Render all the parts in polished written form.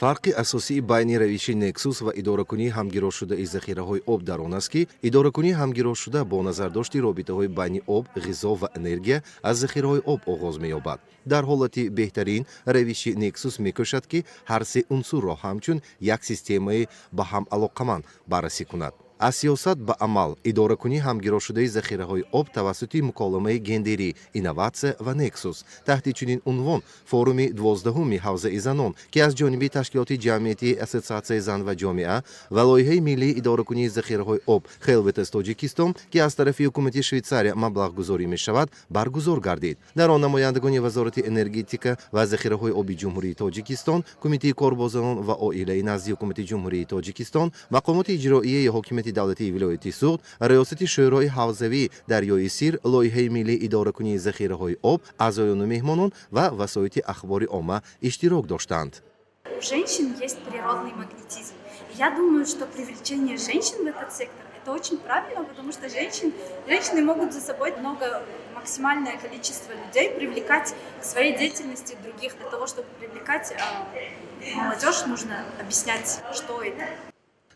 Фарқи асосии байни равиши Нексус ва идоракунии ҳамгирошудаи захираҳои об дар он аст, ки идоракунии ҳамгирошуда бо назардошти робитаҳои байни об, ғизо ва энергия аз захираҳои об оғоз меёбад. Дар ҳолати беҳтарин, равиши Нексус мекӯшад, ки ҳар се унсурро ҳамчун як системаи ба ҳам алоқаманд баррасӣ кунад. Аз сиёсат ба амал: идоракунии ҳамгирошудаи захираҳои об тавассути муколамаи гендерӣ, инноватсия ва Нексус. Таҳти чунин унвон форуми 12-уми ҳавзаи занон, ки аз ҷониби ташкилоти ҷамъиятии Ассотсиатсияи зан ва ҷомеа ва лоиҳаи миллии идоракунии захираҳои об Хелветас Тоҷикистон, ки аз тарафи ҳукумати Швейтсария маблағгузорӣ мешавад, баргузор гардид. Дар он намояндагони Вазорати энергетика ва захираҳои оби Ҷумҳурии Тоҷикистон, Кумитаи кор бо занон ва оилаи назди Ҳукумати Ҷумҳурии Тоҷикистон, мақомоти иҷроияи ҳокимияти давлатии вилояти Суғд, Раёсати Шӯрои ҳавзавии дарёи Сир, лоиҳаи миллии идоракунии захираҳои об, аъзоёну меҳмонон ва васоити ахбори омма иштирок доштанд. У женщин есть природный магнетизм. И я думаю, что привлечение женщин в этот сектор — это очень правильно, потому что женщины могут за собой много, максимальное количество людей привлекать к своей деятельности других. Для того, чтобы привлекать молодежь, нужно объяснять, что это.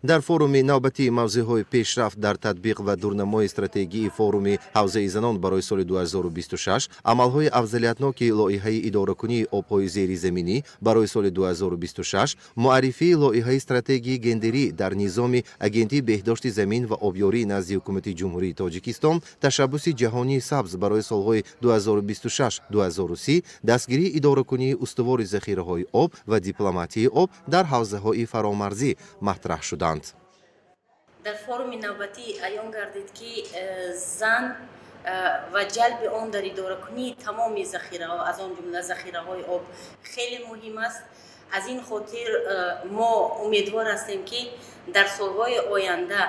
Дар форуми навбатии мавзеъҳои пешрафт дар татбиқ ва дурнамои стратегии форуми ҳавзаи занон барои соли 2026, амалҳои афзалиятноки лоиҳаи идоракунии обҳои зеризаминӣ барои соли 2026, муаррифии лоиҳаи стратегии гендерӣ дар низоми Агентии беҳдошти замин ва обёрии назди Ҳукумати Ҷумҳурии Тоҷикистон, ташаббуси ҷаҳонии сабз барои солҳои 2026-2030, дастгирии идоракунии устувори захираҳои об ва дипломатияи об дар ҳавзаҳои фаромарзӣ матраҳ шуданд. Дар форуми навбатӣ аён гардид, ки зан ва ҷалби он дар идоракунии тамоми захираҳо, аз он ҷумла захираҳои об, хеле муҳим аст. Аз ин хотир мо умедвор ҳастем, ки дар солҳои оянда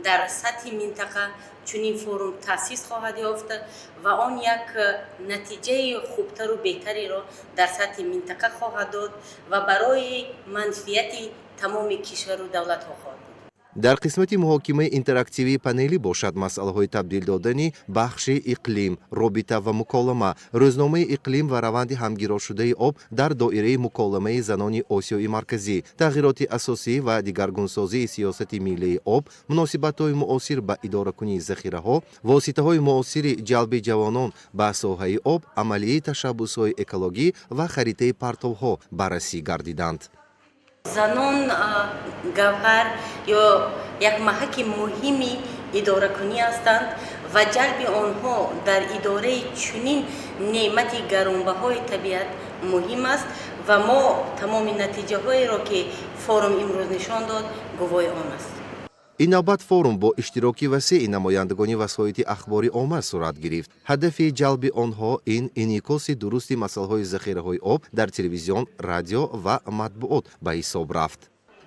дар сатҳи минтақа чунин форум таъсис хоҳад ёфт ва он як натиҷаи хубтару беҳтареро дар сатҳи минтақа хоҳад дод ва барои манфиати тамоми кишвару давлатҳо хоҳад буд. Дар қисмати муҳокимаи интерактивии панелӣ бошад, масъалаҳои табдил додани бахши иқлим, робита ва муколама, рӯзномаи иқлим ва раванди ҳамгирошудаи об дар доираи муколамаи занони Осиёи Марказӣ, тағйироти асосӣ ва дигаргунсозии сиёсати миллии об, муносибатҳои муосир ба идоракунии захираҳо, воситаҳои муосири ҷалби ҷавонон ба соҳаи об, амалии ташаббусҳои экологӣ ва харитаи партовҳо баррасӣ гардиданд. Занон гавҳар ё як маҳаки муҳими идоракунӣ ҳастанд ва ҷалби онҳо дар идораи чунин неъмати гаронбаҳои табиат муҳим аст ва мо тамоми натиҷаҳоеро, ки форум имрӯз нишон дод, гувоҳи он аст. Ин навбат форум бо иштироки васеи намояндагони васоити ахбори омма сурат гирифт. Ҳадафи ҷалби онҳо ин инъикоси дурусти масъалаҳои захираҳои об дар телевизион, радио ва матбуот ба ҳисоб рафт.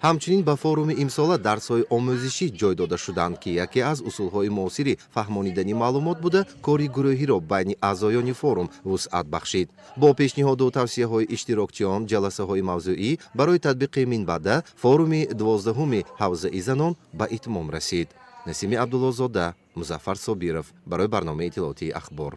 Ҳамчунин ба форуми имсола дарсҳои омӯзишӣ ҷой дода шуданд, ки яке аз усулҳои муосири фаҳмонидани маълумот буда, кори гурӯҳиро байни аъзоёни форум вусъат бахшид. Бо пешниҳоду тавсияҳои иштирокчиён ҷаласаҳои мавзӯӣ барои татбиқи минбаъда форуми 12-уми ҳавзаи занон ба итмом расид. Насими Абдуллозода, Музаффар Собиров, барои барномаи иттилоотии Ахбор.